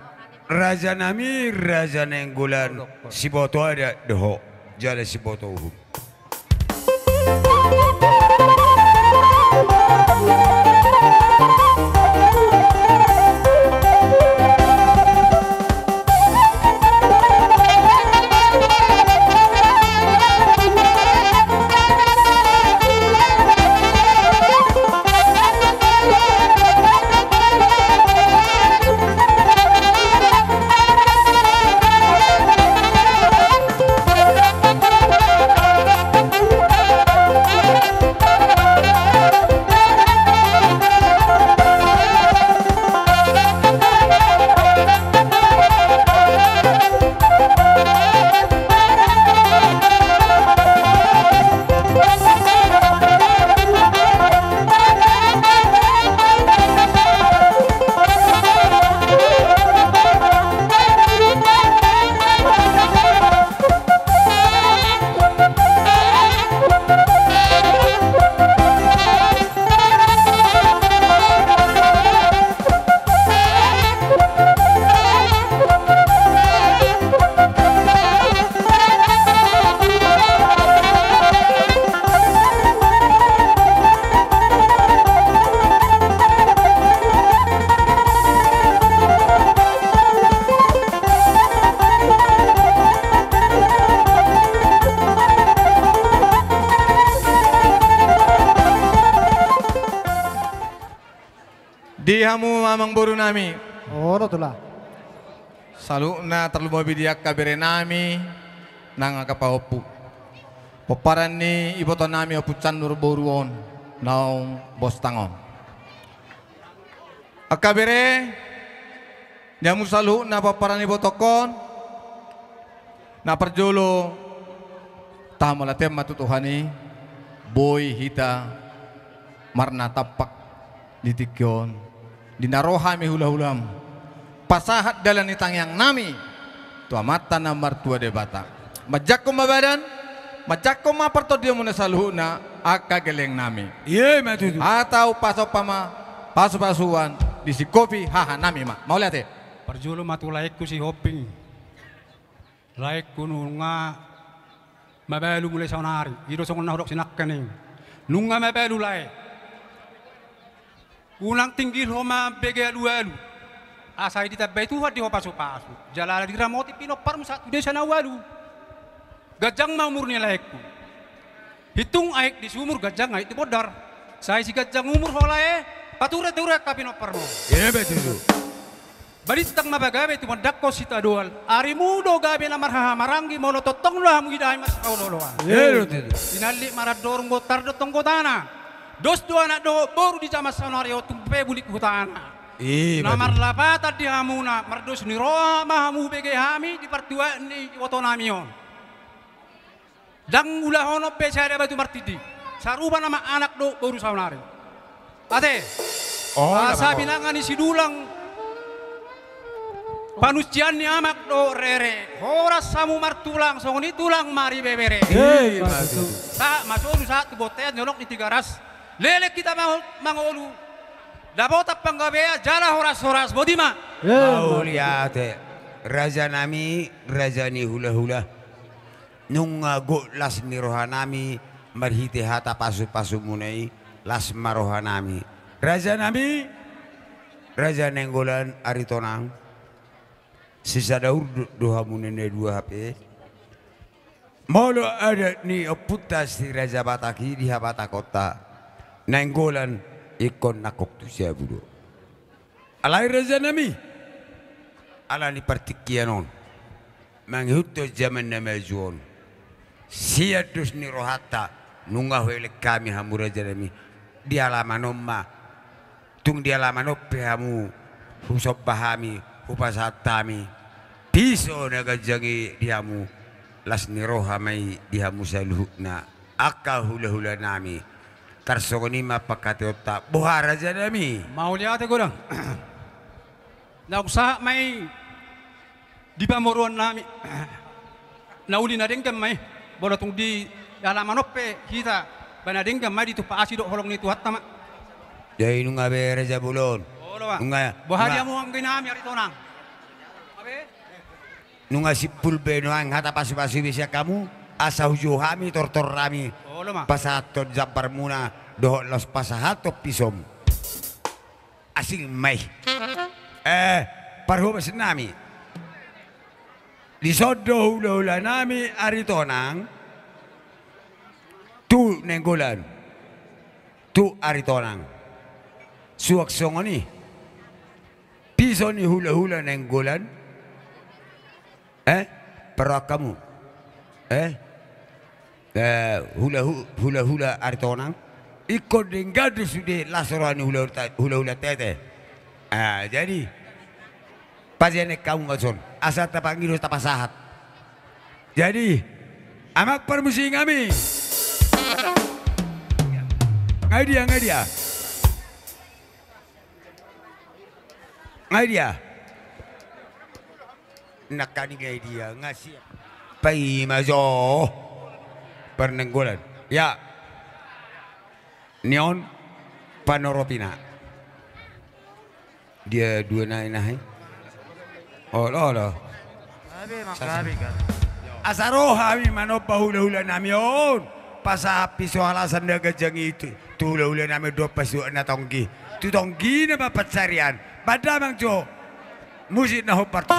Raja nami, Raja Nainggolan, siboto adat do ho, jala siboto uhum. Di hamu amangboru nami. Olo, Tulang. Saluhutna tarlumobi di angka bere nami nang angka pahompu. Pomparan ni iboto nami Ompu Sandor boru on naung bostang on. Angka bere, di hamu saluhutna pomparan ni ibotongkon, na parjolo, tahamauliateon ma tu Tuhan i, boi hita marnatampak di tingki on, di na ro hami hulahulam pasahat dalan ni tangiang nami tu Amanta na martua Debata. Manjangkon ma badan, manjangkon ma partondionmuna saluhutna, angka gelleng nami. Iya, ima tutu. Hata umpasompa ma pasupasuan, disingkopi haha nami ma. Mauliate. Parjolo ma tu laengku Sihombing. Laengku nunga mabalu mulai saonari, i do songon na hudok sinangkaning. Nunga mabalu lae. Unang tinggil ho mambege alualu. Asa i ditambai Tuhan di ho pasupasu. Jala diramoti pinomparmu sahat tu desa na ualu. Ganjang ma umur ni laengku. Hitung aek di sumur, ganjang aek di bondar. Sai siganjang umur ho lae, patureture angka pinomparmu. Iya, betul. Balintang ma pagabe tumandangkon sitadoan. Arimu do gabe na marhahamaranggi molo tongtong do hamu didahi marsipaolooloan. Iya, betul. Sinallik ma randorung, bontar do tong gotana. Dos do anak dohot boru di jaman saonari on, tung pe bulik hutana. I, na marlapatan di hamuna, mardos ni roha ma hamu hubege hami di partuaon ni ibotonami on. Ndang ulahonon be sada batu martindi. Sarupa nama anak dohot boru saonari. Ate. Oh, asa binanga ni sidulang. Panuncian ni amak dohot rere. Horas hamu martulang, songon i tulang maribebere. Hei, maju. Sahat ma solu, sahat tu bontean, nyolok ni Tigaras. Leleng hita mango-, mangolu. Dapotan panggabean jala horas-horas, boti ma. Mauliate. Rajanami, raja ni hulahula. Nunga gok las ni rohanami marhite hata pasu-pasumuna i, las ma rohanami. Rajanami, Raja Nainggolan Aritonang, sisada urdot do hamuna na dua hape. Molo adat ni ompunta si Raja Batak i di habatakonta, Nainggolan ingkon nangkok tu jabu do. Alai rajanami, ala ni partingkian on, mangihuthon jaman na maju on, sian dos ni rohanta, nunga huelek hami hamu rajanami, di alaman on ma, tung di alaman on pe hamu, husomba hami, hupasahat hami, piso na ganjang i di hamu, las ni roha ma i di hamu saluhutna, angka hulahulanami. Tarsongon i ma pangkataionta, boha rajanami? Mauliate godang. Naung sahat ma i di pamoruonnami. Na uli na denggan ma i. Molo tung di alaman on pe hita, ba na denggan ma i, ditumpak asi dohot holong ni Tuhanta ma. Jadi nunga be raja bolon. Olo ma. Nunga, boha nunga. Di hamu angginami Aritonang? Abe? Nunga simpul be nuaeng hata pasu-pasu i sian hamu, asa hujou hami tortornami. Olo ma. Pasahathon jambarmuna, dohot laos pasahathon pisom. Asing ma i. Eh, parhobasnami. Dison do hulahulanami Aritonang. Tu Nainggolan. Tu Aritonang. Suang songon i. Piso ni hulahula Nainggolan. Eh? Parrohahon hamu. Eh? Eh, hula-hu-, hulahula Aritonang. Ingkon denggan do sude las roha ni hulahula ta-, hulahula tete. Ah, jadi. Pajanek hamu ma dison. Asa tapangido tapasahat. Jadi. Amang parmusik nami. Nga dia, nga dia. Nga dia. Nangkaning nga dia, nga siap. Paima jo. Parnainggolan. Ya. Nion panoropina. Dia dua nai nahai. Olo, olo. Asa ro hami manomba hulahulanami on. Pasahat piso halasan na ganjang i tu hulahulanami dohot pasuak na tonggi. Tu tonggina ma pansarian. Bahen damang jo. Musik na hombar tu.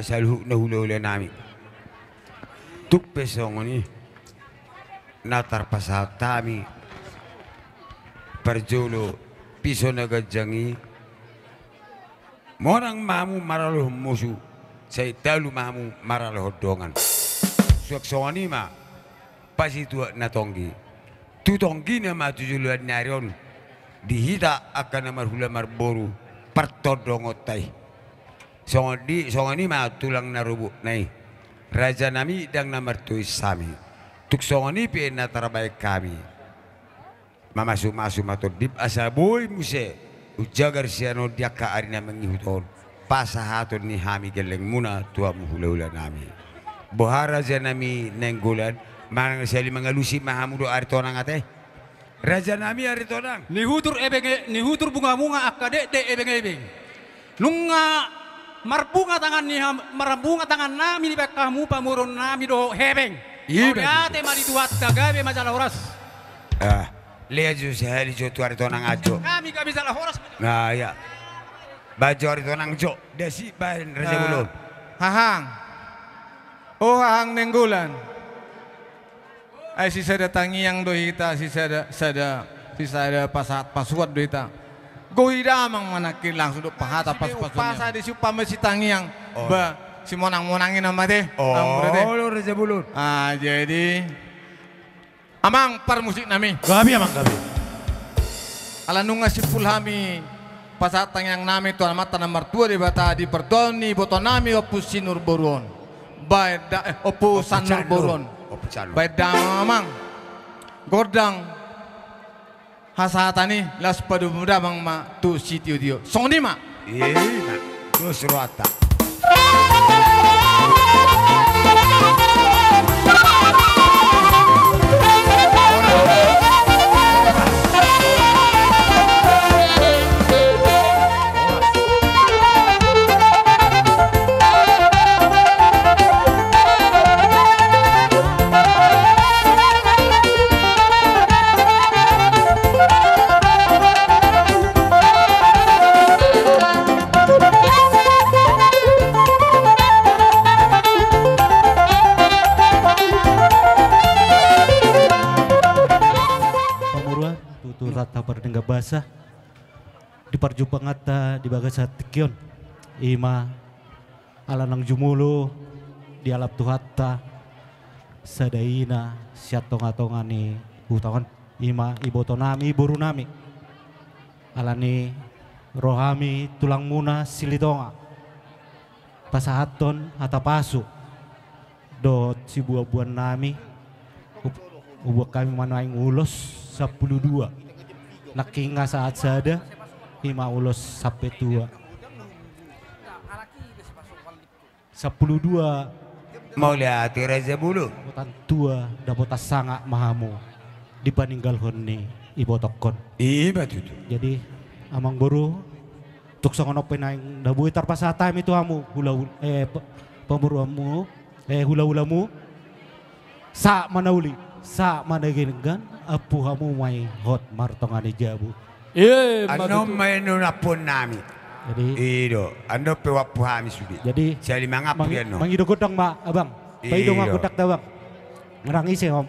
saluhutna hulahulanami. Tung pe songon i na tarpasahat hami parjolo piso na ganjang i. Monang ma hamu maralohon musu, sai talu ma hamu maralohon dongan. Suang songon i ma pasituak na tonggi. Tu tonggina ma tu joloan ni ari on di hita angka na marhula marboru partondongonta i. Songon di, songon i ma tulang na robokna i. Rajanami, ndang na martois hami. Tung songon i pe na tarbaen hami. Mamasumasu ma tondip asa boi muse umjagar sian on di angka ari na mangihut on pasahaton ni hami gellengmuna tu hamu hulahulanami. Boha rajanami Nainggolan, manang sali mangalusi ma hamu do Aritonang ate? Rajanami Aritonang. Nihutur ebenge, nihutur bungamunga angka dekdek ebengebeng. Nunga marbunga tangan ni ham-, marbunga tangannami dibaen hamu pamoruonnami dohot hepeng. Mauliate ma di Tuhanta, gabe ma jala horas. Ah, lea jo sahali jo tu Aritonang an jo. Hami gabe jala horas. Nah, iya. Baen jo Aritonang jo, dasi baen Raja Bolon. Hahang. O hahang Nainggolan. Ai sisada tangiang do hita, sisada, sada, sisada pasahat pasuan do hita. Gohi damang ma nangkin langsung do pahata pasupasuan. Pasa di siupa ma si tangiang. Ba, si monang-monang i nama te. Olo Raja Bolon. Ah, jadi amang parmusiknami. Gabe amang gabe. Ala nunga simpul hami pasahat tangiangnami tu Amanta na martua Debata di partuaon ni ibotonami Ompu Sinur boru on. Baen da, eh, Ompu Sanur boru on. Baen damang amang gondang hasahatan i, laos padomu damang ma tu sitiotio. Songon i ma. Ima dos rohanta. Pamoruon tu Tuhanta pardenggan basa di parjumpanganta di bagasan tingki on. Ima ala nang jumolo dialap Tuhanta sada ina sian tongatonga ni huta on. Ima ibotonami, borunami. Alani i ro hami tulangmuna Silitonga pasahathon hata pasu dohot sibuanbuannami. Huboan hami ma nuaeng ulos sampulu dua. Nangkin nga sahat sada, ima ulos sampe tua. Sampulu dua. Mauliate Raja Bolon. Dapotan tua, dapotan sangap ma hamu dipaninggalhon ni ibotongkon. Ima tutu. Jadi amang boru, tung songon on pe naeng na boi tarpasahat hami tu hamu hula, eh, pamoruonmu, eh, hulahulamu. Sahat ma na uli, sahat ma na denggan, ampu hamu ma i hot martonga ni jabu. Annon ma i annon ampuonnami. Jadi i do, annon pe huampu hami sude. Jadi sahali mangampu di annon. Mangido gondang ma abang. Paido ma gondangta abang. Manang ise hom.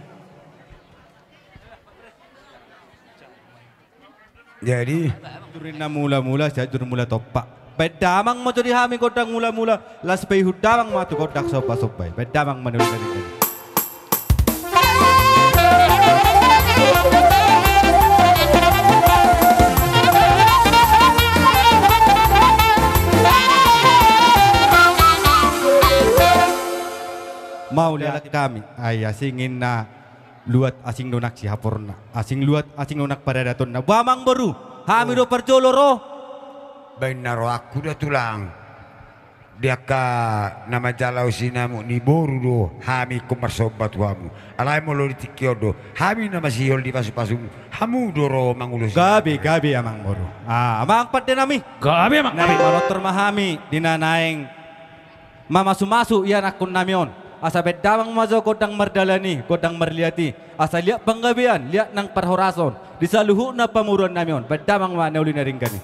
Jadi jur ninna mulamula, sai jur mula tompa. Baen damang ma jo di hami gondang mulamula, laos paihut damang ma tu gondang sombasomba i. Baen damang ma na uli na denggan i. Mauliate hami. Ai asing ninna luat asing do nang sihaporna, asing luat asing do nang paradatonna. Ba amang boru, hami do parjolo ro. Baen na rohangku da tulang, di angka na manjalo sinamot ni boru do hami ingkon marsomba tu hamu. Alai molo di tingki on do hami na masihol di pasupasumu, hamu do ro mangulosi. Gabe, gabe amang boru. Ah, amang pandenami. Gabe amang. Naeng manortor ma hami di na naeng mamasumasu ianakkonnami on. Asa baen damang ma jo gondang mardalan i, gondang marliat i. Asa liat panggabean, liat nang parhorason di saluhutna pamoruonnami on. Baen damang ma na uli na denggan i.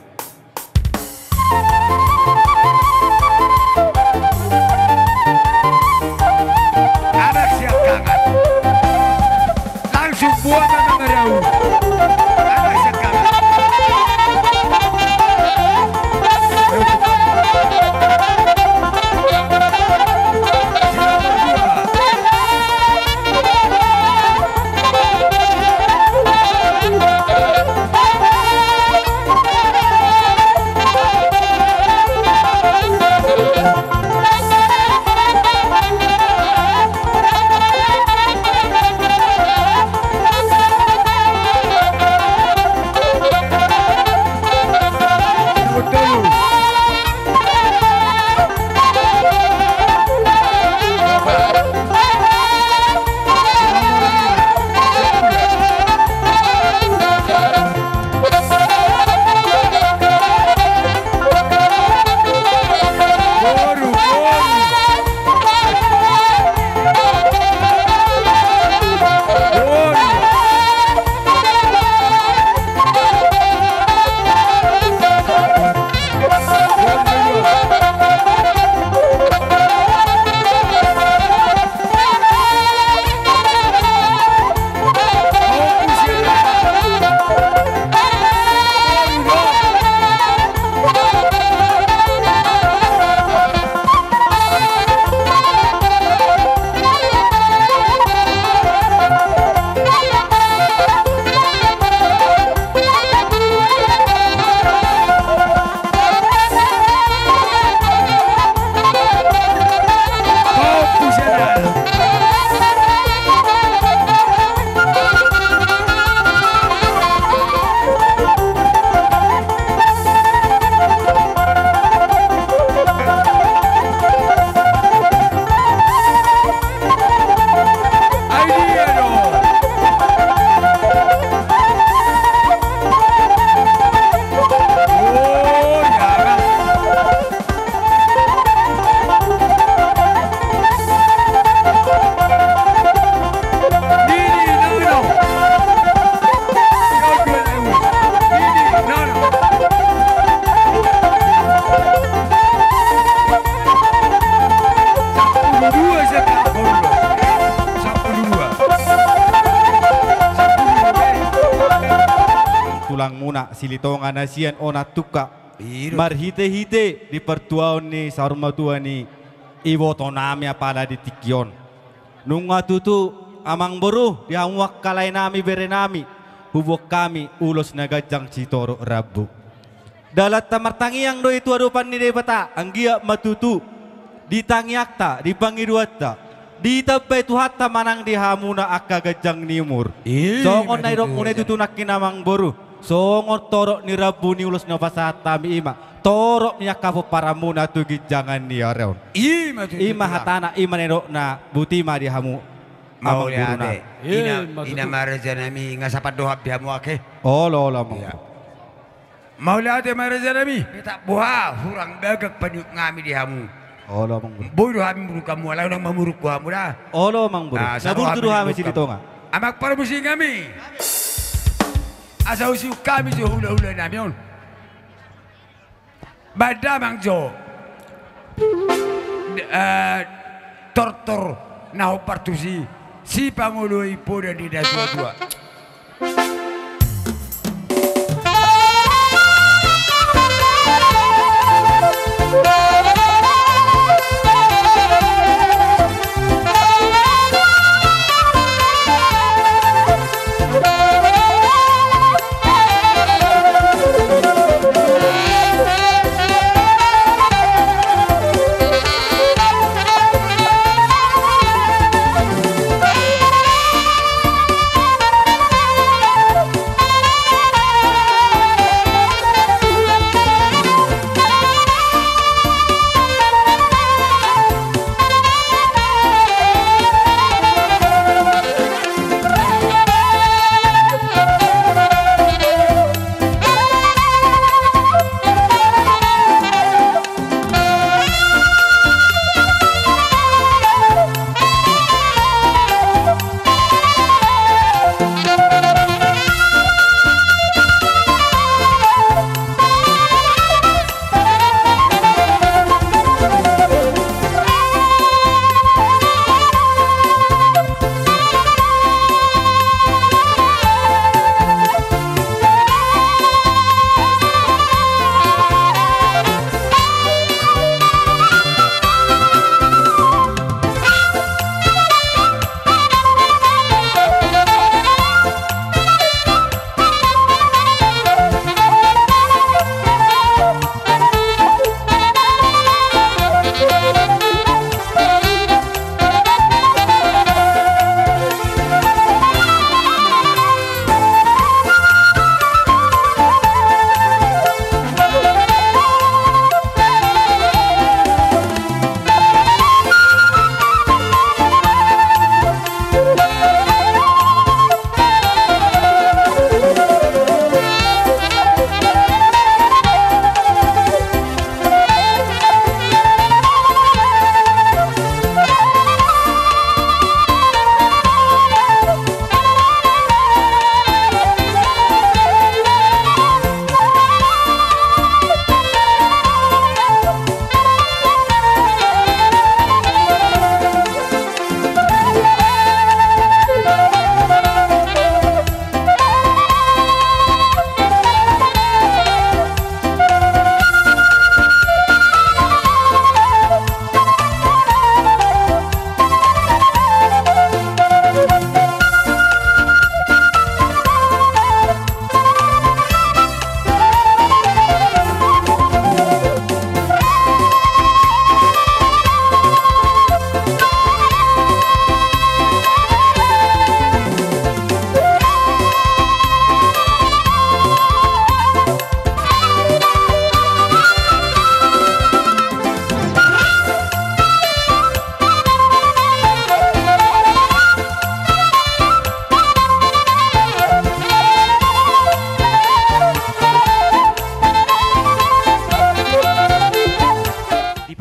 amangmuna Silitonga na sian Onan Tungkak. Marhite-hite di partuaon ni saur matua ni ibotonami apala di tingki on. Nunga tutu, amangboru, di hamu angka laenami berenami, huboan hami ulos na ganjang sitorop rambu. Dalanta martangiang do i tu adopan ni Debata, anggiat ma tutu di tangiangta, di pangidoanta, ditambai Tuhanta manang di hamuna angka ganjang ni umur. Songon na nidokmuna i tutu nangkin, amangboru, songon torop ni rambu ni ulos na hupasahat hami i ma torop ni angka pomparanmuna tu ginjangan ni ari on. I ma tutu, i ma hatana, i ma nidokna, botima di hamu. Mauliate. Ina, ina ma rajanami, nga sapat do hami di hamu ake. Olo, olo, amang. Mauliate ma rajanami. Petak boha hurang bagak paniuk nami di hamu. Olo, amangboru. Boi do hami muruk hamu, alai unang mamuruk hamu da. Olo, amangboru. Sahat do hami muruk hamu. Amang parmusik nami. Asa husiuk hami jo hula-hula nami on. Baen damang jo tortor na hombar tusi, sipangoloi poda ni na tua-tua.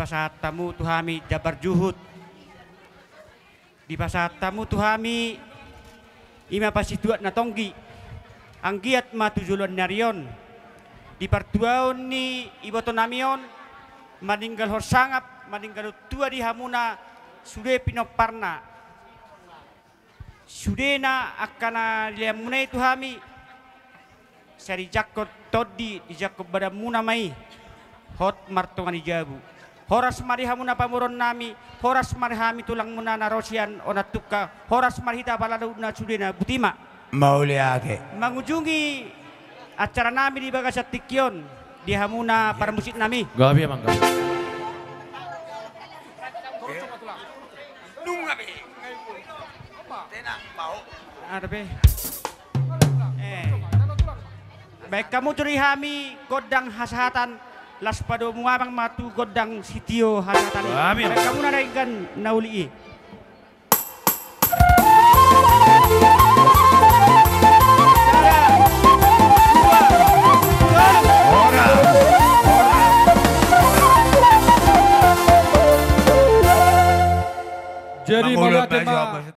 Dipasahat hamu tu hami jambar juhut. Dipasahat hamu tu hami, i ma pasituak na tonggi. Anggiat ma tu joloan ni ari on, di partuaon ni ibotonami on, maninggalhon sangap, maninggalhon tua di hamuna, sude pinomparna, sudena angka na nilehonmuna i tu hami, Sai dijangkon tondi, dijangkon badanmuna ma i. Hot martonga ni jabu. Horas ma di hamuna pamoruon nami, horas ma di hami tulangmuna na ro sian Onantungka, horas ma di hita pala na sude na butima. Mauliate. Mangujungi acara nami di bagasan tingki on, di hamuna parmusik nami. Gabe mangga. Nunga be. Tenang, mau. Ada be. Eh. Baen hamu tu di hami gondang hasahatan, laos padomu amang ma tu gondang sitio hasahatan i. Gabe. Baen hamu na denggan na uli i.